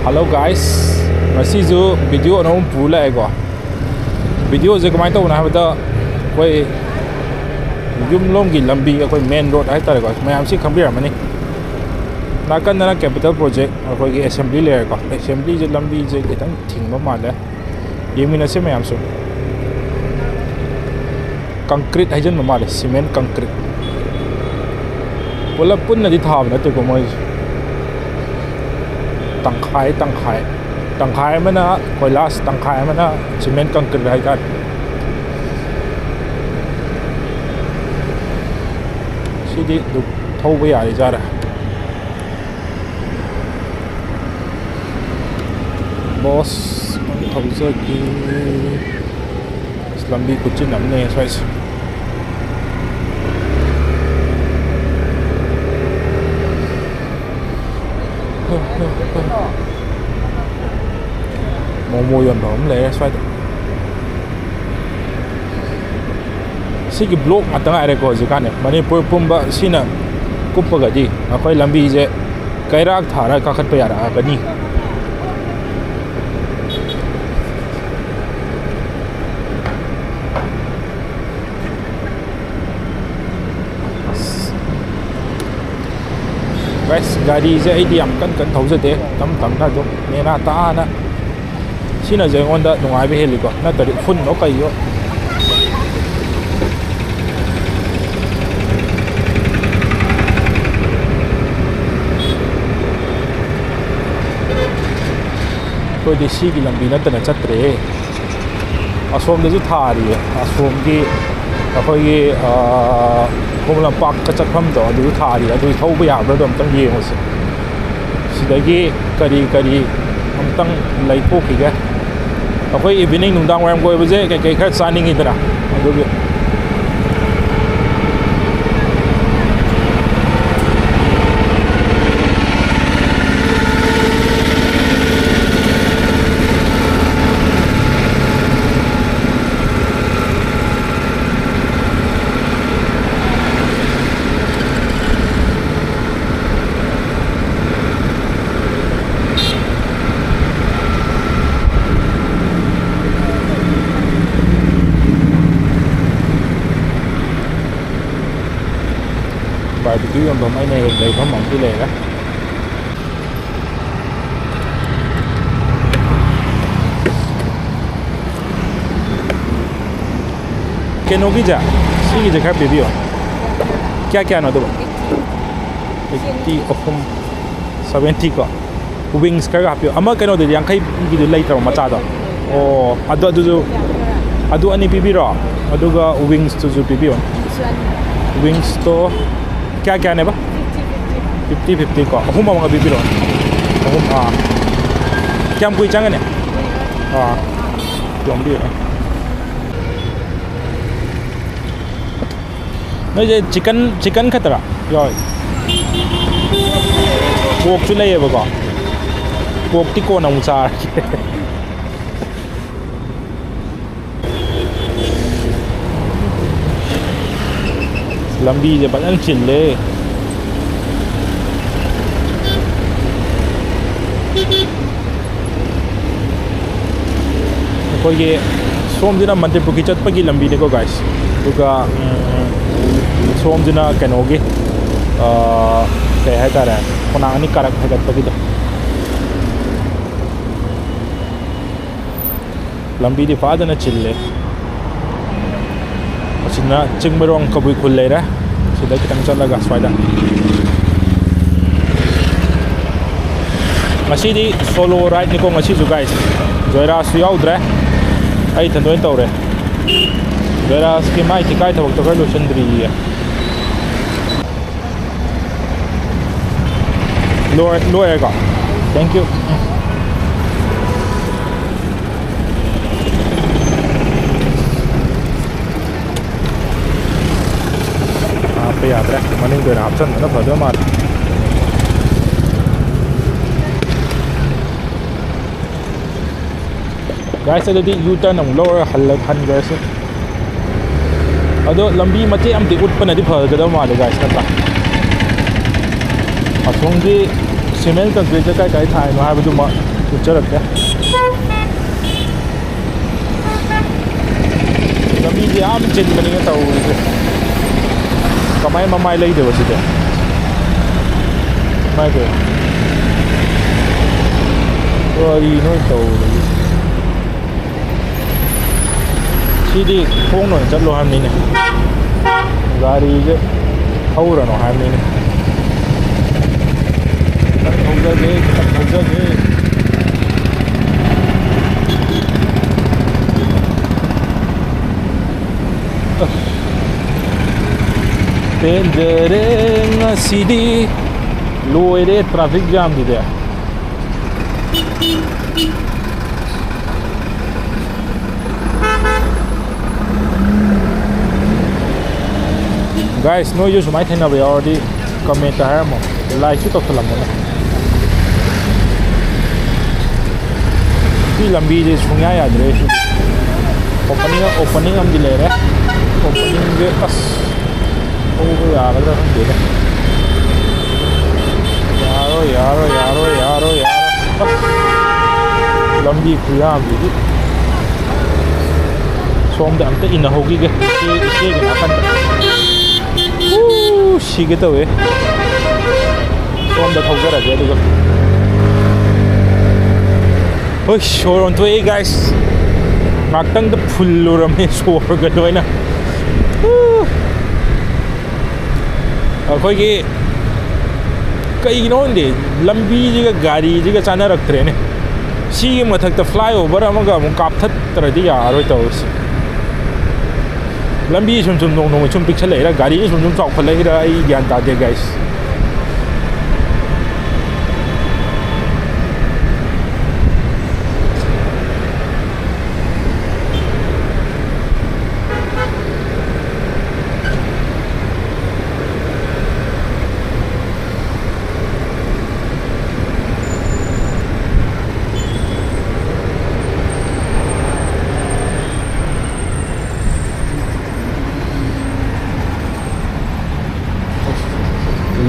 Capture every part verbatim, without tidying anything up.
Hello guys, ꯉꯁꯤꯁꯨ video ꯑꯅꯧꯕ ꯄꯨꯔ ꯂꯥꯛꯑꯦꯀꯣ꯫ ꯚꯤꯗꯤꯑꯣꯁꯦ ꯀꯃꯥꯏꯅ ꯇꯧꯕꯅꯣ ꯍꯥꯏꯕꯗ, ꯑꯩꯈꯣꯏ ꯌꯨꯝꯂꯣꯝꯒꯤ ꯂꯝꯕꯤ, ꯑꯩꯈꯣꯏ ꯃꯦꯟ ꯔꯣꯗ ꯍꯥꯏꯇꯥꯔꯦꯀꯣ, ꯃꯌꯥꯝꯁꯤ ꯈꯪꯕꯤꯔꯝꯃꯅꯤ꯫ ꯅꯥꯀꯟꯗꯅ ꯀꯦꯄꯤꯇꯦꯜ ꯄ꯭ꯔꯣꯖꯦꯛ, ꯑꯩꯈꯣꯏꯒꯤ ꯑꯦꯁꯦꯝꯕ꯭ꯂꯤ ꯂꯩꯔꯦꯀꯣ꯫ ꯑꯦꯁꯦꯝꯕ꯭ꯂꯤꯁꯦ ꯂꯝꯕꯤꯁꯦ ꯈꯤꯇꯪ ꯊꯤꯡꯕ ꯃꯥꯜꯂꯦ, ꯌꯦꯡꯃꯤꯟꯅꯁꯦ ꯃꯌꯥꯝꯁꯨ꯫ ꯀꯪꯀ꯭ꯔꯤꯠ ꯍꯩꯖꯤꯟꯕ ꯃꯥꯜꯂꯦ, ꯁꯤꯃꯦꯟ ꯀꯪꯀ꯭ꯔꯤꯠ꯫ ꯄꯨꯂꯞ ꯄꯨꯟꯅꯗꯤ ꯊꯥꯕ ꯅꯠꯇꯦꯀꯣ ꯃꯣꯏꯁꯦ, ꯇꯪꯈꯥꯏ ꯇꯪꯈꯥꯏ꯫ ꯇꯪꯈꯥꯏ ꯑꯃꯅ ꯀꯣꯏꯂꯥꯁ, ꯇꯪꯈꯥꯏ ꯑꯃꯅ ꯁꯤꯃꯦꯟ ꯀꯪꯀ꯭ꯔꯤꯠ ꯍꯥꯏꯇꯥꯔꯦ꯫ ꯁꯤꯗꯤ ꯑꯗꯨꯝ ꯊꯧꯕ ꯌꯥꯔꯤꯖꯥꯠꯔꯥ? ꯕꯣꯁ ꯊꯧꯖꯒꯦ꯫ ꯑꯁ, ꯂꯝꯕꯤ ꯈꯨꯆꯤꯟ ꯑꯃꯅꯦ ꯁ꯭ꯋꯥꯏꯁꯦ꯫ ꯃꯣꯃꯣ ꯌꯣꯟꯐꯝ ꯑꯃ ꯂꯩꯔꯦ ꯁ꯭ꯋꯥꯏꯗ꯫ ꯁꯤꯒꯤ ꯕ꯭ꯂꯣꯛ ꯉꯥꯛꯇ ꯉꯥꯏꯔꯦꯀꯣ ꯍꯧꯖꯤꯛꯀꯥꯟꯗꯤ꯫ ꯃꯅꯤꯄꯨꯔ ꯄꯨꯝꯕ ꯁꯤꯅ ꯀꯨꯞꯄꯒꯗꯤ ꯑꯩꯈꯣꯏ ꯂꯝꯕꯤꯁꯦ ꯀꯩꯔꯥꯛ ꯊꯥꯔ ꯀꯥꯈꯠꯄ ꯌꯥꯔꯛꯑꯒꯅꯤ꯫ ꯒꯥꯏꯁ, ꯒꯥꯔꯤꯁꯦ ꯑꯩꯗꯤ ꯌꯥꯝ ꯀꯟ ꯀꯟ ꯊꯧꯖꯗꯦ, ꯇꯞ ꯇꯞꯅ ꯑꯗꯨꯝ ꯅꯦꯅꯥ ꯇꯥꯅ꯫ ꯁꯤꯅꯁꯨ ꯑꯩꯉꯣꯟꯗ ꯅꯨꯡꯉꯥꯏꯕ ꯍꯦꯜꯂꯤꯀꯣ, ꯅꯠꯇ꯭ꯔꯗꯤ ꯎꯐꯨꯟꯗꯣ ꯀꯩꯌꯣ꯫ ꯑꯩꯈꯣꯏꯗꯤ ꯁꯤꯒꯤ ꯂꯝꯕꯤ ꯅꯠꯇꯅ ꯆꯠꯇ꯭ꯔꯦꯍꯦ꯫ ꯑꯁꯣꯝꯗꯁꯨ ꯊꯥꯔꯤꯌꯦ, ꯑꯁꯣꯝꯒꯤ ꯑꯩꯈꯣꯏꯒꯤ, ꯑꯥ, ꯈꯣꯡ ꯂꯝꯄꯥꯛꯇ ꯆꯠꯐꯝꯗꯣ ꯑꯗꯨꯁꯨ ꯊꯥꯔꯤ꯫ ꯑꯗꯨ ꯊꯧꯕ ꯌꯥꯕ꯭ꯔꯥꯗꯣ ꯑꯝꯇꯪ ꯌꯦꯡꯉꯨꯁꯦ꯫ ꯁꯤꯗꯒꯤ ꯀꯔꯤ ꯀꯔꯤ ꯑꯝꯇꯪ ꯂꯩꯊꯣꯛꯈꯤꯒꯦ꯫ ꯑꯩꯈꯣꯏ ꯏꯚꯤꯅꯤꯡ, ꯅꯨꯡꯗꯥꯡ ꯋꯥꯏꯔꯝ ꯀꯣꯏꯕꯁꯦ ꯀꯩꯀꯩ ꯈꯔ ꯆꯥꯅꯤꯡꯉꯤꯗꯅ, ꯑꯗꯨꯒꯤ꯫ ꯌꯣꯟꯐꯝ ꯑꯩꯅ ꯍꯦꯛ ꯂꯩꯐꯝ ꯑꯃꯗꯤ ꯂꯩꯔꯦ꯫ ꯀꯩꯅꯣꯒꯤꯁꯦ, ꯁꯤꯒꯤꯁꯦ ꯈꯔ ꯄꯤꯕꯤꯌꯣ꯫ ꯀꯌꯥ ꯀꯌꯥꯅꯣ ꯑꯗꯨꯕꯨ? ꯑꯩꯠꯇꯤ ꯑꯍꯨꯝ꯫ ꯁꯚꯦꯟꯇꯤ ꯀꯣ꯫ ꯋꯤꯡꯁ ꯈꯔꯒ ꯍꯥꯞꯄꯤꯌꯣ꯫ ꯑꯃ ꯀꯩꯅꯣꯗꯨꯗꯤ, ꯌꯥꯡꯈꯩꯒꯤꯗꯨ ꯂꯩꯇ꯭ꯔꯕꯣ, ꯃꯆꯥꯗꯣ? ꯑꯣ, ꯑꯗꯨ, ꯑꯗꯨꯁꯨ, ꯑꯗꯨ ꯑꯅꯤ ꯄꯤꯕꯤꯔꯣ꯫ ꯑꯗꯨꯒ ꯋꯤꯡꯁꯇꯨꯁꯨ ꯄꯤꯕꯤꯌꯣ꯫ ꯋꯤꯡꯁꯇꯣ ꯀꯌꯥ ꯀꯌꯥꯅꯦꯕ? ꯐꯤꯐꯇꯤ ꯐꯤꯐꯇꯤ ꯀꯣ꯫ ꯑꯍꯨꯝ ꯑꯃꯒ ꯄꯤꯕꯤꯔꯣ꯫ ꯑꯍꯨꯝ, ꯑꯥ꯫ ꯀꯌꯥꯝ ꯀꯨꯏ ꯆꯪꯒꯅꯤ? ꯑꯥ꯫ ꯌꯣꯝꯕꯤꯔꯣ꯫ ꯅꯣꯏꯁꯦ ꯆꯤꯀꯟ, ꯆꯤꯀꯟ ꯈꯛꯇꯔꯥ ꯌꯥꯎꯔꯤ? ꯄꯣꯛꯁꯨ ꯂꯩꯌꯦꯕꯀꯣ꯫ ꯄꯣꯛꯇꯤ ꯀꯣꯟꯅ ꯑꯃꯨꯛ ꯆꯥꯔꯒꯦ꯫ ꯂꯝꯕꯤꯁꯦ ꯐꯖꯅ ꯆꯤꯜꯂꯦ꯫ ꯑꯩꯈꯣꯏꯒꯤ ꯁꯣꯝꯁꯤꯅ ꯃꯟꯇ꯭ꯔꯤꯄꯨꯈ꯭ꯔꯤ ꯆꯠꯄꯒꯤ ꯂꯝꯕꯤꯅꯤꯀꯣ, ꯒꯥꯏꯁ꯫ ꯑꯗꯨꯒ, ꯎꯝ, ꯁꯣꯝꯁꯤꯅ ꯀꯩꯅꯣꯒꯤ, ꯑ, ꯀꯩ ꯍꯥꯏꯇꯥꯔꯦ, ꯈꯣꯡꯅꯥꯡ ꯑꯅꯤ ꯀꯥꯔꯛ ꯍꯥꯏꯒꯠꯄꯒꯤꯗꯣ꯫ ꯂꯝꯕꯤꯗꯤ ꯐꯖꯅ ꯆꯤꯜꯂꯦ꯫ ꯑꯁꯤꯅ ꯆꯤꯡꯃꯩꯔꯣꯡ ꯀꯕꯨꯏ ꯈꯨꯜ ꯂꯩꯔꯦ꯫ ꯁꯤꯗ ꯈꯤꯇꯪ ꯆꯠꯂꯒ ꯁ꯭ꯋꯥꯏꯗ꯫ ꯉꯁꯤꯗꯤ solo ride ꯅꯤꯀꯣ ꯉꯁꯤꯁꯨ, ꯒꯥꯏꯁ꯫ ꯖꯣꯏꯔꯥꯖꯁꯨ ꯌꯥꯎꯗ꯭ꯔꯦ, ꯑꯩ ꯏꯊꯟꯗ ꯑꯣꯏꯅ ꯇꯧꯔꯦ꯫ ꯖꯣꯏꯔꯥꯖꯀꯤ ꯃꯥꯏ ꯊꯤꯀꯥꯏ ꯊꯕꯛꯇꯣ ꯈꯔ ꯂꯣꯏꯁꯤꯟꯗ꯭ꯔꯤꯌꯦ꯫ ꯂꯣꯏ-, ꯂꯣꯏꯔꯦꯀꯣ? Thank you꯫ ꯍꯥꯞꯄ ꯌꯥꯗ꯭ꯔꯦ, ꯃꯅꯤꯡꯗ ꯑꯣꯏꯅ ꯍꯥꯞꯆꯟꯕꯅ ꯐꯗꯣꯏ ꯃꯥꯜꯂꯦ꯫ ꯒꯥꯏꯁ, ꯑꯗꯨꯗꯤ U turn ꯑꯃꯨꯛ ꯂꯧꯔꯒ ꯍꯜꯂ-, ꯍꯟꯈ꯭ꯔꯁꯤ꯫ ꯑꯗꯣ ꯂꯝꯕꯤ ꯃꯇꯦꯛ ꯑꯃꯗꯤ ꯎꯠꯄꯅꯗꯤ ꯐꯒꯗꯕ ꯃꯥꯜꯂꯦ, ꯒꯥꯏꯁ, ꯅꯠꯇ꯭ꯔꯥ? ꯑꯁꯣꯝꯒꯤ cement concrete ꯀꯥꯏ ꯀꯥꯏ ꯊꯥꯏꯅꯣ ꯍꯥꯏꯕꯗꯨꯃ ꯎꯠꯆꯔꯛꯀꯦ꯫ ꯂꯝꯕꯤꯁꯦ ꯌꯥꯝ ꯆꯤꯟꯕꯅꯤꯅ ꯇꯧꯔꯤꯁꯦ꯫ ꯀꯃꯥꯏ ꯃꯃꯥꯏ ꯂꯩꯗꯣꯏꯕ ꯁꯤꯗꯤ? ꯍꯥꯏꯗꯣꯏꯔꯣ? ꯀꯔꯤꯅꯣ ꯇꯧꯔꯤꯁꯦ? ꯁꯤꯗꯤ ꯈꯣꯡꯅ ꯑꯣꯏꯅ ꯆꯠꯂꯣ ꯍꯥꯏꯕꯅꯤꯅꯦ꯫ ꯒꯥꯔꯤꯁꯦ ꯊꯧꯔꯅꯣ ꯍꯥꯏꯕꯅꯤꯅꯦ꯫ ꯈꯤꯇꯪ ꯊꯧꯖꯒꯦ, ꯈꯤꯇꯪ ꯊꯧꯖꯒꯦ꯫ ꯑꯁ꯫ ꯄꯦꯟꯖꯔꯦ ꯉꯁꯤꯗꯤ꯫ ꯂꯣꯏꯔꯦ traffic jamꯁꯤꯗꯤ꯫ Guys, ꯅꯣꯏꯁꯨ ꯁꯨꯃꯥꯏꯅ ꯊꯦꯡꯅꯕ ꯌꯥꯎꯔꯗꯤ commentꯇ ꯍꯥꯏꯔꯝꯃꯣ, likeꯁꯨ ꯇꯧꯁꯜꯂꯝꯃꯣꯅꯦ꯫ ꯁꯤ ꯂꯝꯕꯤꯁꯦ ꯁꯨꯡꯌꯥ ꯌꯥꯗ꯭ꯔꯦ꯫ ꯁꯤ opening, opening ꯑꯃꯗꯤ ꯂꯩꯔꯦ꯫ Openingꯁꯦ ꯑꯁ ꯊꯧꯕ ꯌꯥꯒꯗ꯭ꯔꯥ ꯈꯪꯗꯦꯅꯦ꯫ ꯌꯥꯔꯣꯏ, ꯌꯥꯔꯣꯏ, ꯌꯥꯔꯣꯏ, ꯌꯥꯔꯣꯏ, ꯌꯥꯔꯣꯏ꯫ ꯑꯁ! ꯂꯝꯕꯤ ꯈꯨꯌꯥꯝꯁꯤꯗꯤ꯫ ꯁꯣꯝꯗ ꯑꯝꯇ ꯏꯟꯅꯍꯧꯈꯤꯒꯦ꯫ ꯏꯆꯦ, ꯏꯆꯦꯒꯤ ꯅꯥꯀꯟꯗ꯫ ꯎ, ꯁꯤꯒꯦ ꯇꯧꯋꯦ꯫ ꯁꯣꯝꯗ ꯊꯧꯖꯔꯒꯦ ꯑꯗꯨꯒ꯫ ꯍꯣꯏ, ꯁꯣꯔ ꯑꯣꯟꯊꯣꯛꯑꯦ, guys꯫ ꯉꯥꯛꯇꯪꯗ ꯐꯨꯜꯂꯨꯔꯝꯃꯦ ꯁꯣꯔꯒ ꯂꯣꯏꯅ꯫ ꯎ꯫ ꯑꯩꯈꯣꯏꯒꯤ ꯀꯩꯒꯤꯅꯣ ꯈꯪꯗꯦ, ꯂꯝꯕꯤꯁꯤꯒ ꯒꯥꯔꯤꯁꯤꯒ ꯆꯥꯅꯔꯛꯇ꯭ꯔꯦꯅꯦ꯫ ꯁꯤꯒꯤ ꯃꯊꯛꯇ flyover ꯑꯃꯒ ꯑꯃꯨꯛ ꯀꯥꯞꯊꯠꯇ꯭ꯔꯗꯤ ꯌꯥꯔꯔꯣꯏ ꯇꯧꯔꯤꯁꯦ꯫ ꯂꯝꯕꯤ ꯁꯨꯝ ꯁꯨꯝ ꯅꯣꯡ ꯅꯣꯡꯃ ꯁꯨꯝ ꯄꯤꯛꯁꯜꯂꯛꯏꯔꯥ, ꯒꯥꯔꯤꯁꯦ ꯁꯨꯝ ꯁꯨꯝ ꯆꯥꯎꯈꯠꯂꯛꯏꯔꯥ, ꯑꯩ ꯒ꯭ꯌꯥꯟ ꯇꯥꯗꯦ, guys꯫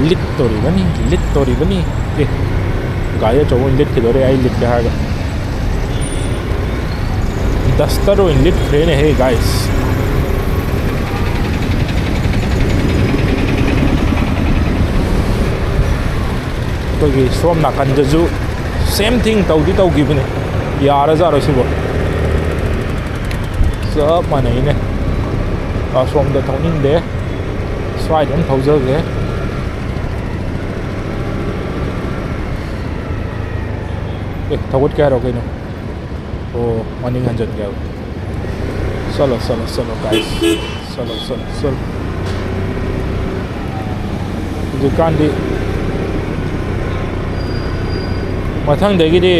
ꯂꯤꯠꯇꯣꯔꯤꯕꯅꯤ, ꯂꯤꯠꯇꯣꯔꯤꯕꯅꯤ꯫ ꯑꯦ, ꯒꯥꯔꯤ ꯑꯆꯧꯕ ꯑꯣꯏꯅ ꯂꯤꯠꯈꯤꯗꯣꯔꯦ, ꯑꯩ ꯂꯤꯠꯀꯦ ꯍꯥꯏꯔꯒ꯫ Duster ꯑꯣꯏꯅ ꯂꯤꯠꯈ꯭ꯔꯦꯅꯦꯍꯦ, guys꯫ ꯑꯩꯈꯣꯏꯒꯤ ꯁꯣꯝ ꯅꯥꯀꯟꯗꯁꯨ same thing ꯇꯧꯗꯤ ꯇꯧꯈꯤꯕꯅꯤ꯫ ꯌꯥꯔꯖꯥꯔꯣ ꯁꯤꯕꯣ? ꯆꯞ ꯃꯥꯟꯅꯩꯅꯦ꯫ ꯑꯁꯣꯝꯗ ꯊꯧꯅꯤꯡꯗꯦ, ꯁ꯭ꯋꯥꯏꯗ ꯑꯗꯨꯝ ꯊꯧꯖꯒꯦ꯫ ꯑꯦ, ꯊꯧꯒꯠꯀꯦ ꯍꯥꯏꯔꯣ ꯀꯩꯅꯣ? ꯑꯣ, ꯃꯅꯤꯡ ꯍꯟꯖꯟꯒꯦ ꯍꯥꯏꯕ꯫ ꯆꯠꯂꯣ, ꯆꯠꯂꯣ, ꯆꯠꯂꯣ, guys꯫ ꯆꯠꯂꯣ, ꯆꯠꯂꯣ, ꯆꯠꯂꯣ꯫ ꯍꯧꯖꯤꯛꯀꯥꯟꯗꯤ ꯃꯊꯪꯗꯒꯤꯗꯤ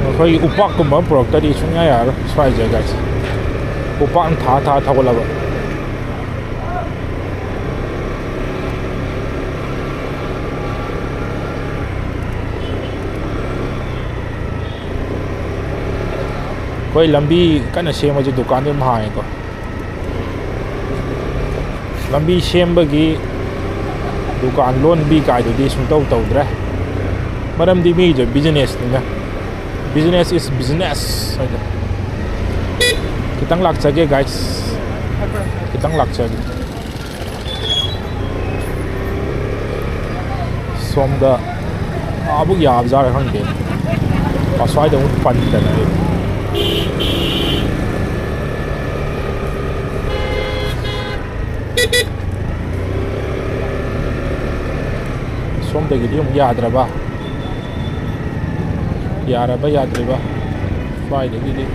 ꯑꯩꯈꯣꯏꯒꯤ ꯎꯄꯥꯛꯀꯨꯝꯕ ꯑꯃ ꯄꯨꯔꯛꯇ꯭ꯔꯗꯤ ꯁꯨꯡꯌꯥ ꯌꯥꯔꯔꯣꯏ ꯁ꯭ꯋꯥꯏꯁꯦ, guys꯫ ꯎꯄꯥꯛꯅ ꯊꯥ ꯊꯥ ꯊꯧꯒꯠꯂꯕ꯫ ꯑꯩꯈꯣꯏ ꯂꯝꯕꯤ ꯀꯟꯅ ꯁꯦꯝꯕꯁꯦ ꯗꯨꯀꯥꯟꯗꯤ ꯑꯗꯨꯝ ꯍꯥꯡꯉꯦꯀꯣ꯫ ꯂꯝꯕꯤ ꯁꯦꯝꯕꯒꯤ ꯗꯨꯀꯥꯟ ꯂꯣꯟꯕꯤ ꯀꯥꯏꯗꯨꯗꯤ ꯁꯨꯡꯇꯧ ꯇꯧꯗ꯭ꯔꯦ꯫ ꯃꯔꯝꯗꯤ ꯃꯤꯁꯦ businessꯅꯤꯅ꯫ Business is business ꯍꯥꯏꯗꯣ꯫ ꯈꯤꯇꯪ ꯂꯥꯛꯆꯒꯦ, guys꯫ ꯈꯤꯇꯪ ꯂꯥꯛꯆꯒꯦ꯫ ꯁꯣꯝꯗ ꯑꯥꯕꯨꯛ ꯌꯥꯕꯖꯥꯠꯂ ꯈꯪꯗꯦ꯫ ꯑꯁ꯭ꯋꯥꯏꯗ ꯑꯃꯨꯛ ꯄꯟꯗꯅ ꯑꯩ꯫ ꯁꯣꯝꯗꯒꯤꯗꯤ ꯑꯃꯨꯛ ꯌꯥꯗ꯭ꯔꯕ? ꯌꯥꯔꯕ ꯌꯥꯗ꯭ꯔꯤꯕ? ꯁ꯭ꯋꯥꯏꯗꯒꯤꯗꯤ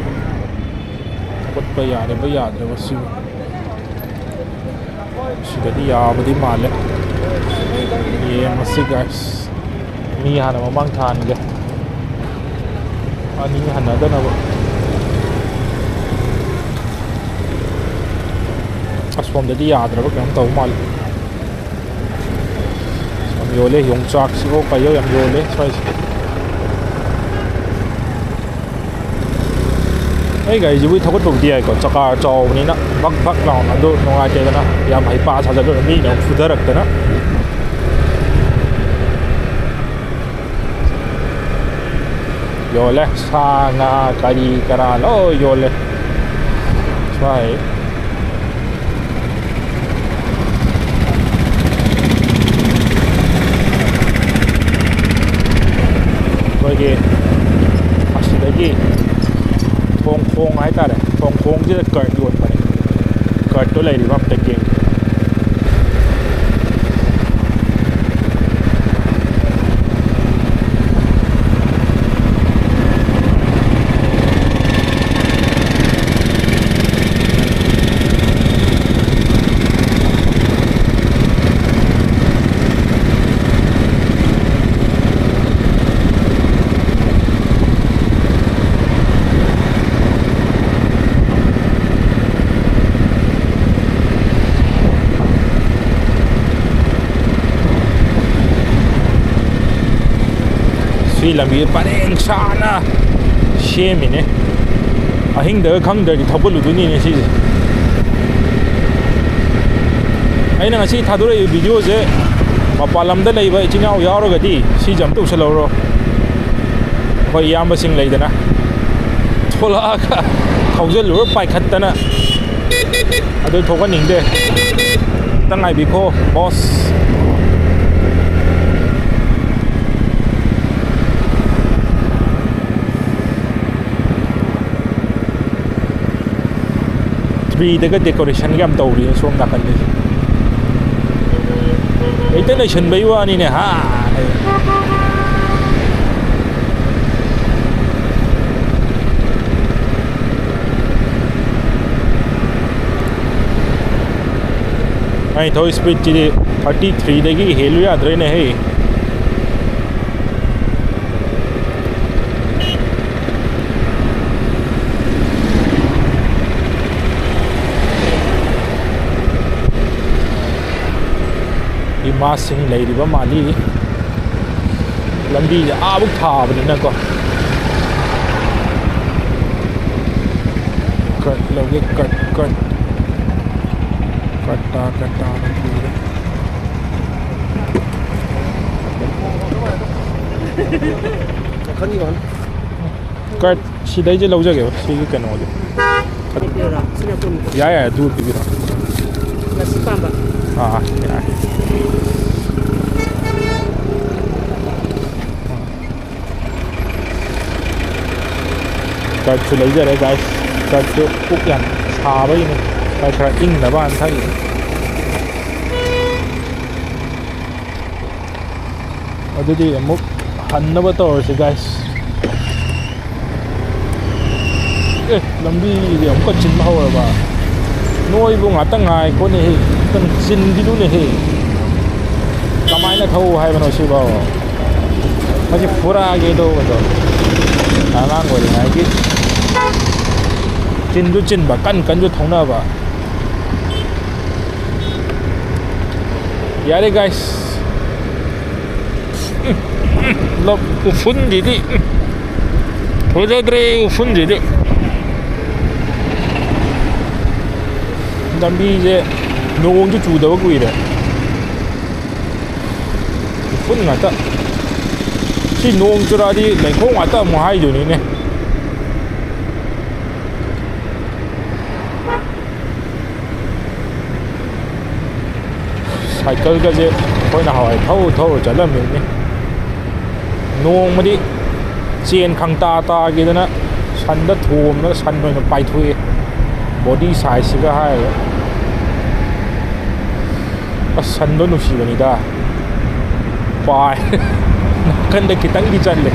ꯊꯧꯒꯠꯄ ꯌꯥꯔꯕ ꯌꯥꯗ꯭ꯔꯕ ꯁꯤꯕꯨ? ꯁꯤꯗꯗꯤ ꯌꯥꯕꯗꯤ ꯃꯥꯜꯂꯦ꯫ ꯌꯦꯡꯉꯁꯤ, guys꯫ ꯃꯤ ꯍꯥꯟꯅ ꯃꯃꯥꯡ ꯊꯥꯍꯟꯒꯦ꯫ ꯑꯅꯤ ꯍꯟꯅꯗꯅꯕ꯫ ꯑꯁꯣꯝꯗꯗꯤ ꯌꯥꯗ꯭ꯔꯕ ꯀꯩꯅꯣꯝ ꯇꯧꯕ ꯃꯥꯜꯂꯦ꯫ ꯌꯥꯝ ꯌꯣꯜꯂꯦ ꯌꯣꯡꯆꯥꯛꯁꯤꯕꯣ, ꯀꯩꯌꯣ ꯌꯥꯝ ꯌꯣꯜꯂꯦ ꯁ꯭ꯋꯥꯏꯁꯦ꯫ ꯑꯩ ꯒꯥꯔꯤꯁꯤꯕꯨꯗꯤ ꯊꯧꯒꯠꯄꯕꯨꯗꯤ ꯌꯥꯏꯀꯣ, ꯆꯀꯥ ꯆꯥꯎꯕꯅꯤꯅ ꯕꯛ ꯕꯛ ꯂꯥꯎꯅ, ꯑꯗꯨ ꯅꯨꯡꯉꯥꯏꯇꯦꯗꯅ, ꯌꯥꯝ ꯍꯩꯄꯥ ꯁꯥꯖꯜꯂꯨꯔ ꯃꯤꯅ ꯑꯃꯨꯛ ꯐꯨꯊꯔꯛꯇꯅ꯫ ꯌꯣꯜꯂꯦ, ꯁꯥ ꯉꯥ ꯀꯔꯤ ꯀꯔꯥ ꯂꯣꯏ ꯌꯣꯜꯂꯦ ꯁ꯭ꯋꯥꯏ꯫ ꯑꯁꯤꯗꯒꯤ ꯊꯣꯡ ꯈꯣꯡ ꯍꯥꯏꯇꯥꯔꯦ, ꯊꯣꯡ ꯈꯣꯡꯁꯤꯗ ꯀꯔꯠ ꯌꯣꯟꯕꯅꯦ꯫ ꯀꯔꯠꯇꯣ ꯂꯩꯔꯤꯕ ꯑꯝꯇ ꯌꯦꯡꯒꯦ꯫ ꯁꯤ ꯂꯝꯕꯤ ꯄꯔꯦꯡ ꯁꯥꯅ ꯁꯦꯝꯃꯤꯅꯦ꯫ ꯑꯍꯤꯡꯗꯒ ꯈꯪꯗ꯭ꯔꯗꯤ ꯊꯧꯒꯠꯂꯨꯗꯣꯏꯅꯤꯅꯦ ꯁꯤꯁꯦ꯫ ꯑꯩꯅ ꯉꯁꯤ ꯊꯥꯗꯣꯔꯛꯏꯕ ꯚꯤꯗꯤꯑꯣꯁꯦ ꯃꯄꯥꯟ ꯂꯝꯗ ꯂꯩꯕ ꯏꯆꯤꯟ ꯏꯅꯥꯎ ꯌꯥꯎꯔꯒꯗꯤ ꯁꯤꯁꯦ ꯑꯝꯇ ꯎꯁꯜꯍꯧꯔꯣ꯫ ꯑꯩꯈꯣꯏ ꯏꯌꯥꯝꯕꯁꯤꯡ ꯂꯩꯗꯅ ꯊꯣꯛꯂꯛꯑꯒ ꯊꯧꯖꯤꯜꯂꯨꯔ ꯄꯥꯏꯈꯠꯇꯅ ꯑꯗꯨ ꯊꯣꯛꯍꯟꯅꯤꯡꯗꯦ꯫ ꯈꯤꯇꯪ ꯉꯥꯏꯕꯤꯈꯣ ꯕꯣꯁ꯫ ꯇ꯭ꯔꯤꯗꯒ ꯗꯦꯀꯣꯔꯦꯁꯟꯒ ꯌꯥꯝ ꯇꯧꯔꯤ ꯁꯣꯝ ꯅꯥꯀꯟꯗꯁꯦ꯫ ꯍꯦꯛꯇ ꯅꯩꯁꯟꯕꯩ ꯋꯥꯅꯤꯅꯦ ꯍꯥ꯫ ꯑꯩ ꯊꯧꯔꯤ ꯁ꯭ꯄꯤꯠꯁꯤꯗꯤ ꯊꯥꯔꯇꯤ ꯊ꯭ꯔꯤꯗꯒꯤ ꯍꯦꯜꯂꯨ ꯌꯥꯗ꯭ꯔꯦꯅꯦ ꯍꯦ꯫ ꯏꯃꯥꯁꯤꯡ ꯂꯩꯔꯤꯕ ꯃꯥꯜꯂꯤ꯫ ꯂꯝꯕꯤꯁꯦ ꯑꯥꯕꯨꯛ ꯊꯥꯕꯅꯤꯅꯀꯣ꯫ ꯀꯠ ꯂꯧꯒꯦ, ꯀꯠ, ꯀꯠ꯫ ꯀꯠ ꯇꯥ, ꯀꯠ ꯇꯥ, ꯀꯠ ꯄꯤꯔꯦ꯫ ꯀꯠ ꯁꯤꯗꯩꯁꯦ ꯂꯧꯖꯒꯦꯕ, ꯁꯤꯒꯤ ꯀꯩꯅꯣꯁꯦ꯫ ꯄꯤꯕꯤꯔꯣ? ꯁꯤꯅ ꯀꯨꯟ꯫ ꯌꯥꯏ, ꯌꯥꯏ, ꯑꯗꯨ ꯄꯤꯕꯤꯔꯣ꯫ ꯂꯁꯤ ꯄꯥꯝꯕ꯫ ꯑꯥ, ꯑꯥ, ꯌꯥꯏ꯫ ꯁꯨ ꯂꯩꯖꯔꯦ, ꯒꯥꯏꯁ꯫ ꯁꯨ ꯄꯨꯛ ꯌꯥꯝ ꯁꯥꯕꯒꯤꯅꯤ, ꯈꯔ ꯈꯔ ꯏꯪꯅꯕ ꯍꯥꯟꯅ ꯊꯛꯏꯅꯤ꯫ ꯑꯗꯨꯗꯤ ꯑꯃꯨꯛ ꯍꯟꯅꯕ ꯇꯧꯔꯁꯤ, ꯒꯥꯏꯁ꯫ ꯑꯦ, ꯂꯝꯕꯤꯗꯤ ꯑꯃꯨꯛꯀ ꯆꯤꯟꯕ ꯍꯧꯔꯕ꯫ ꯅꯣꯏꯕꯨ ꯉꯥꯛꯇꯪ ꯉꯥꯏꯈꯣꯅꯦꯍꯦ, ꯉꯥꯛꯇꯪ ꯆꯤꯟꯈꯤꯅꯨꯅꯦꯍꯦ꯫ ꯀꯃꯥꯏꯅ ꯊꯧ ꯍꯥꯏꯕꯅꯣ ꯁꯤꯕꯣ? ꯃꯁꯤ ꯐꯨꯔꯛꯑꯒꯦ ꯇꯧꯕꯗꯣ꯫ ꯑꯉꯥꯡ ꯑꯣꯏꯔꯤꯉꯩꯒꯤ ꯆꯤꯟꯁꯨ ꯆꯤꯟꯕ, ꯀꯟ ꯀꯟꯁꯨ ꯊꯧꯅꯕ꯫ ꯌꯥꯔꯦ, ꯒꯥꯏꯁ꯫ ꯎꯐꯨꯟꯁꯤꯗꯤ, ꯐꯖꯗ꯭ꯔꯦ ꯎꯐꯨꯟꯁꯤꯗꯤ꯫ ꯂꯝꯕꯤꯁꯦ ꯅꯣꯡꯁꯨ ꯆꯨꯗꯕ ꯀꯨꯏꯔꯦ꯫ ꯎꯐꯨꯟ ꯉꯥꯛꯇ꯫ ꯁꯤ ꯅꯣꯡ ꯆꯨꯔꯛꯑꯗꯤ ꯂꯩꯈꯣꯝ ꯉꯥꯛꯇ ꯑꯃꯨꯛ ꯍꯥꯏꯗꯣꯏꯅꯤꯅꯦ꯫ ꯁꯥꯏꯀꯜꯒꯁꯦ ꯑꯩꯈꯣꯏꯅ ꯍꯋꯥꯏ ꯊꯧ ꯊꯧꯔ ꯆꯠꯂꯝꯃꯤꯅꯤ꯫ ꯅꯣꯡꯃꯗꯤ ꯆꯦꯟ ꯈꯪꯇꯥ ꯇꯥꯈꯤꯗꯅ ꯁꯟꯗ ꯊꯣꯝꯗꯅ ꯁꯟ ꯑꯣꯏꯅ ꯄꯥꯏꯊꯣꯛꯑꯦ꯫ ꯕꯣꯗꯤ ꯁꯥꯏꯖꯁꯤꯒ ꯍꯥꯏꯔꯒ꯫ ꯑꯁ, ꯁꯟꯗꯣ ꯅꯨꯡꯁꯤꯕꯅꯤꯗ꯫ ꯄꯥꯏ꯫ ꯅꯥꯀꯟꯗ ꯈꯤꯇꯪꯗꯤ ꯆꯠꯂꯦ꯫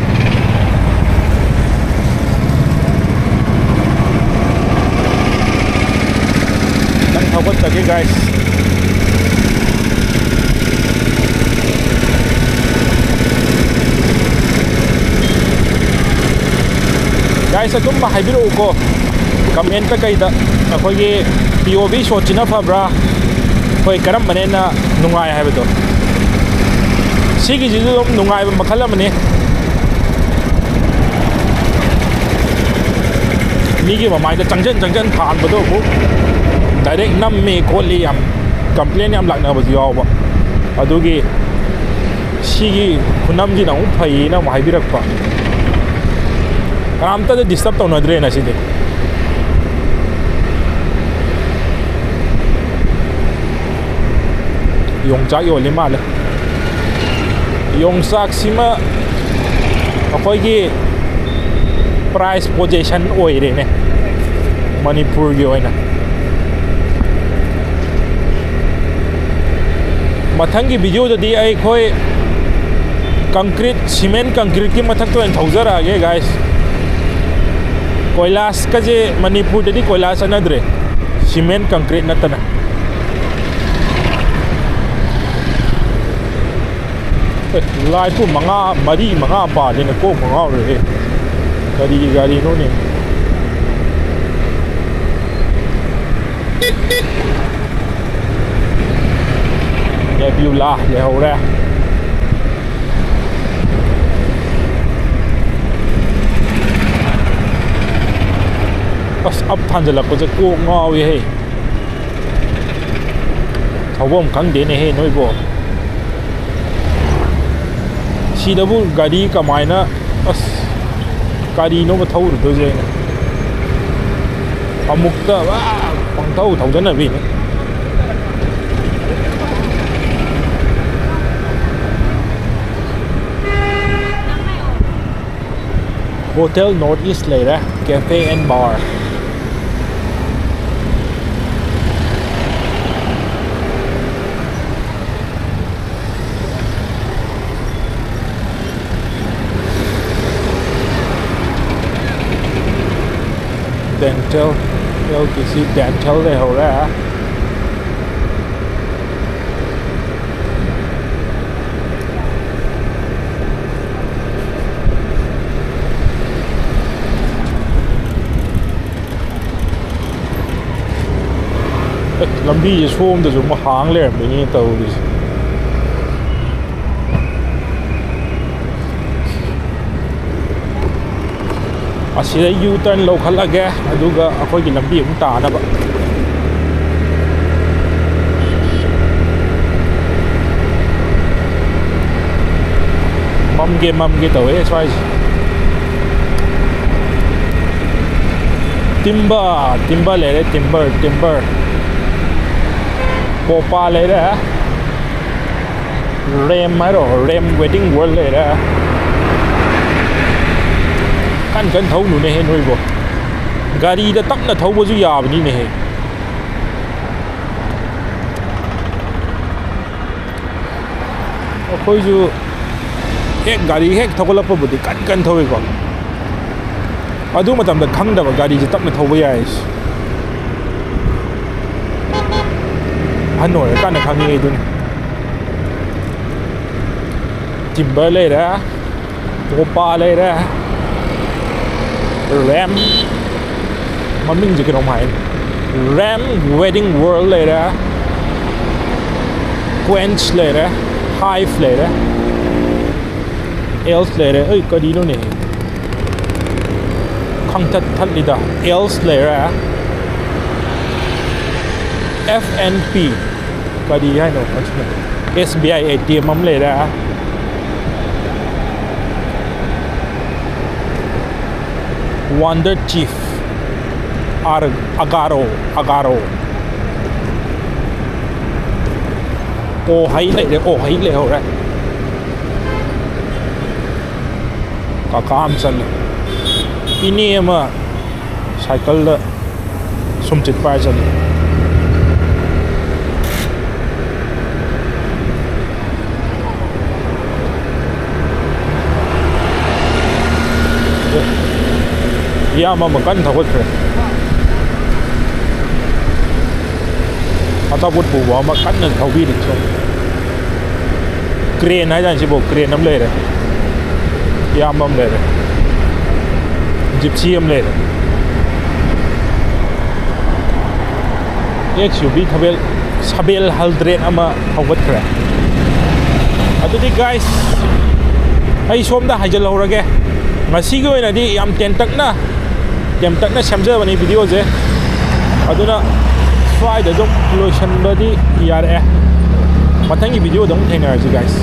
ꯈꯤꯇꯪ ꯊꯧꯒꯠꯆꯒꯦ, ꯒꯥꯏꯁ꯫ ꯒꯥꯏꯁ, ꯑꯗꯨꯝ ꯍꯥꯏꯕꯤꯔꯛꯎꯀꯣ, ꯀꯃꯦꯟꯇ ꯀꯩꯗ, ꯑꯩꯈꯣꯏꯒꯤ ꯄꯤ ꯑꯣ ꯚꯤ ꯁꯣꯠꯁꯤꯅ ꯐꯕ꯭ꯔꯥ, ꯑꯩꯈꯣꯏ ꯀꯔꯝꯕꯅ ꯍꯦꯟꯅ ꯅꯨꯡꯉꯥꯏ ꯍꯥꯏꯕꯗꯣ꯫ ꯁꯤꯒꯤꯁꯤꯁꯨ ꯑꯗꯨꯝ ꯅꯨꯡꯉꯥꯏꯕ ꯃꯈꯜ ꯑꯃꯅꯤ꯫ ꯃꯤꯒꯤ ꯃꯃꯥꯏꯗ ꯆꯪꯁꯤꯟ ꯆꯪꯁꯤꯟ ꯊꯥꯟꯕꯗꯣ ꯑꯃꯨꯛ ꯗꯥꯏꯔꯦꯛ ꯅꯝꯃꯤ ꯈꯣꯠꯂꯤ ꯌꯥꯝ ꯀꯝꯄ꯭ꯂꯦꯟ ꯌꯥꯝ ꯂꯥꯛꯅꯕꯁꯨ ꯌꯥꯎꯕ꯫ ꯑꯗꯨꯒꯤ ꯁꯤꯒꯤ ꯈꯨꯅꯝꯁꯤꯅ ꯑꯃꯨꯛ ꯐꯩꯌꯦꯅ ꯑꯃꯨꯛ ꯍꯥꯏꯕꯤꯔꯛꯄ꯫ ꯀꯅꯥꯝꯇꯗ ꯗꯤꯁꯇꯔꯕ ꯇꯧꯅꯗ꯭ꯔꯦꯅ ꯁꯤꯗꯤ꯫ ꯌꯣꯡꯆꯥꯛ ꯌꯣꯜꯂꯤ ꯃꯥꯜꯂꯦ꯫ ꯌꯣꯡꯆꯥꯛꯁꯤꯃ ꯑꯩꯈꯣꯏꯒꯤ ꯄ꯭ꯔꯥꯏꯁ ꯄꯣꯖꯤꯁꯟ ꯑꯣꯏꯔꯦꯅꯦ ꯃꯅꯤꯄꯨꯔꯒꯤ ꯑꯣꯏꯅ꯫ ꯃꯊꯪꯒꯤ ꯚꯤꯗꯤꯑꯣꯗꯗꯤ ꯑꯩꯈꯣꯏ ꯀꯪꯀ꯭ꯔꯤꯠ, ꯁꯤꯃꯦꯟ ꯀꯪꯀ꯭ꯔꯤꯠꯀꯤ ꯃꯊꯛꯇ ꯑꯣꯏꯅ ꯊꯧꯖꯔꯛꯑꯒꯦ, ꯒꯥꯏꯁ꯫ ꯀꯣꯏꯂꯥꯁꯀꯁꯦ ꯃꯅꯤꯄꯨꯔꯗꯗꯤ ꯀꯣꯏꯂꯥꯁ ꯆꯠꯅꯗ꯭ꯔꯦ, ꯁꯤꯃꯦꯟ ꯀꯪꯀ꯭ꯔꯤꯠ ꯅꯠꯇꯅ꯫ ꯑꯦ, ꯂꯥꯏꯠꯄꯨ ꯃꯉꯥ, ꯃꯔꯤ ꯃꯉꯥ ꯄꯥꯜꯂꯤꯅ ꯀꯣꯛ ꯉꯥꯎꯔꯦꯍꯦ꯫ ꯀꯔꯤꯒꯤ ꯒꯥꯔꯤꯅꯣꯅꯦ? ꯅꯦꯕ꯭ꯌꯨꯂꯥ ꯂꯩꯍꯧꯔꯦ꯫ ꯑꯁ, ꯑꯞ ꯊꯥꯟꯖꯜꯂꯛꯄꯁꯦ ꯀꯣꯛ ꯉꯥꯎꯏꯍꯦ꯫ ꯊꯧꯐꯝ ꯈꯪꯗꯦꯅꯦꯍꯦ ꯅꯣꯏꯕꯣ꯫ ꯁꯤꯗꯕꯨ ꯒꯥꯔꯤ ꯀꯃꯥꯏꯅ, ꯑꯁ, ꯀꯔꯤꯅꯣꯕ ꯊꯧꯔꯨꯗꯣꯏꯁꯦ ꯑꯩꯅ? ꯑꯃꯨꯛꯇ, ꯑꯥ, ꯄꯪꯊꯧ ꯊꯧꯖꯟꯅꯕꯤꯅꯤ꯫ ꯍꯣꯇꯦꯜ ꯅꯣꯔꯠ ꯏꯁ ꯂꯩꯔꯦ, cafe and bar꯫ Dental, L T C Dental ꯂꯩꯍꯧꯔꯦ꯫ ꯑꯦ, ꯂꯝꯕꯤꯁꯦ ꯁꯣꯝꯗꯁꯨ ꯑꯃꯨꯛ ꯍꯥꯡ ꯂꯩꯔꯝꯃꯤꯅꯦ ꯇꯧꯔꯤꯁꯦ꯫ ꯑꯁꯤꯗ ꯌꯨ ꯇꯔꯟ ꯂꯧꯈꯠꯂꯒꯦ, ꯑꯗꯨꯒ ꯑꯩꯈꯣꯏꯒꯤ ꯂꯝꯕꯤ ꯑꯃꯨꯛ ꯇꯥꯅꯕ꯫ ꯃꯝꯒꯦ ꯃꯝꯒꯦ ꯇꯧꯋꯦ ꯁ꯭ꯋꯥꯏꯁꯦ꯫ ꯇꯤꯝꯕ, ꯇꯤꯝꯕ ꯂꯩꯔꯦ, ꯇꯤꯝꯕꯔ, ꯇꯤꯝꯕꯔ꯫ ꯄꯣꯄꯥ ꯂꯩꯔꯦ꯫ ꯔꯦꯝ ꯍꯥꯏꯔꯣ, ꯔꯦꯝ ꯋꯦꯗꯤꯡ ꯋꯥꯔꯜ ꯂꯩꯔꯦ꯫ ꯀꯟ ꯀꯟ ꯊꯧꯅꯨꯅꯦꯍꯦ ꯅꯣꯏꯕꯣ꯫ ꯒꯥꯔꯤꯗ ꯇꯞꯅ ꯊꯧꯕꯁꯨ ꯌꯥꯕꯅꯤꯅꯦꯍꯦ꯫ ꯑꯩꯈꯣꯏꯁꯨ ꯍꯦꯛ ꯒꯥꯔꯤ ꯍꯦꯛ ꯊꯧꯒꯠꯂꯛꯄꯕꯨꯗꯤ ꯀꯟ ꯀꯟ ꯊꯧꯏꯀꯣ꯫ ꯑꯗꯨ ꯃꯇꯝꯗ ꯈꯪꯗꯕ ꯒꯥꯔꯤꯁꯦ ꯇꯞꯅ ꯊꯧꯕ ꯌꯥꯏ꯫ ꯑꯍꯟ ꯑꯣꯏꯔꯀꯥꯟꯗ ꯈꯪꯉꯤ ꯑꯗꯨꯅꯤ꯫ ꯇꯤꯝꯕꯔ ꯂꯩꯔꯦ, ꯀꯣꯄꯥ ꯂꯩꯔꯦ, ꯔꯦꯝ, ꯃꯃꯤꯡꯁꯦ ꯀꯩꯅꯣꯝ ꯍꯥꯏ, ꯔꯦꯝ ꯋꯦꯗꯤꯡ ꯋꯥꯔꯜ ꯂꯩꯔꯦ, ꯀ꯭ꯋꯦꯟꯁ ꯂꯩꯔꯦ, ꯍꯥꯏꯐ ꯂꯩꯔꯦ, ꯑꯦꯜꯁ ꯂꯩꯔꯦ꯫ ꯑꯩ ꯀꯔꯤꯅꯣꯅꯦ? ꯈꯪꯊꯠ ꯊꯠꯂꯤꯗ꯫ ꯑꯦꯜꯁ ꯂꯩꯔꯦ, ꯑꯦꯐ ꯑꯦꯟ ꯄꯤ꯫ ꯀꯔꯤ ꯍꯥꯏꯅꯣ? S B I A T M ꯑꯃ ꯂꯩꯔꯦ꯫ ꯋꯥꯟꯗꯔ ꯆꯤꯐ, ꯑꯥꯔ-, ꯑꯒꯥꯔꯣ, ꯑꯒꯥꯔꯣ꯫ ꯑꯣ ꯍꯩ ꯂꯩꯔꯦ, ꯑꯣ ꯍꯩ ꯂꯩꯍꯧꯔꯦ꯫ ꯀꯀꯥ ꯑꯃ ꯆꯠꯂꯦ꯫ ꯏꯅꯦ ꯑꯃ ꯁꯥꯏꯀꯜꯗ ꯁꯨꯝ ꯆꯠꯄ ꯍꯥꯏ ꯆꯠꯂꯦ꯫ ꯏꯌꯥꯝꯕ ꯑꯃ ꯀꯟꯅ ꯊꯧꯒꯠꯈ꯭ꯔꯦ꯫ ꯑꯆꯥꯄꯣꯠ ꯄꯨꯕ ꯑꯃ ꯀꯟꯅ ꯊꯧꯕꯤꯔꯤ ꯁꯣꯝ꯫ ꯀ꯭ꯔꯦꯟ ꯍꯥꯏꯇꯥꯔꯦ ꯁꯤꯕꯨ, ꯀ꯭ꯔꯦꯟ ꯑꯃ ꯂꯩꯔꯦ, ꯏꯌꯥꯝꯕ ꯑꯃ ꯂꯩꯔꯦ, ꯖꯤꯞꯁꯤ ꯑꯃ ꯂꯩꯔꯦ꯫ ꯑꯦꯛꯁ ꯌꯨ ꯚꯤ ꯊꯕꯦꯜ, ꯁꯕꯦꯜ ꯍꯜꯗ꯭ꯔꯦꯟ ꯑꯃ ꯊꯧꯒꯠꯈ꯭ꯔꯦ꯫ ꯑꯗꯨꯗꯤ ꯒꯥꯏꯁ, ꯑꯩ ꯁꯣꯝꯗ ꯍꯥꯏꯖꯤꯜꯍꯧꯔꯒꯦ, ꯉꯁꯤꯒꯤ ꯑꯣꯏꯅꯗꯤ ꯌꯥꯝ ꯇꯦꯟꯇꯛꯅ, ꯇꯦꯟꯇꯛꯅ ꯁꯦꯝꯖꯕꯅꯤ ꯚꯤꯗꯤꯑꯣꯁꯦ꯫ ꯑꯗꯨꯅ ꯁ꯭ꯋꯥꯏꯗ ꯑꯗꯨꯝ ꯂꯣꯏꯁꯤꯟꯕꯗꯤ ꯌꯥꯔꯛꯑꯦ꯫ ꯃꯊꯪꯒꯤ ꯚꯤꯗꯤꯑꯣꯗ ꯑꯃꯨꯛ ꯊꯦꯡꯅꯔꯁꯤ ꯒꯥꯏꯁ꯫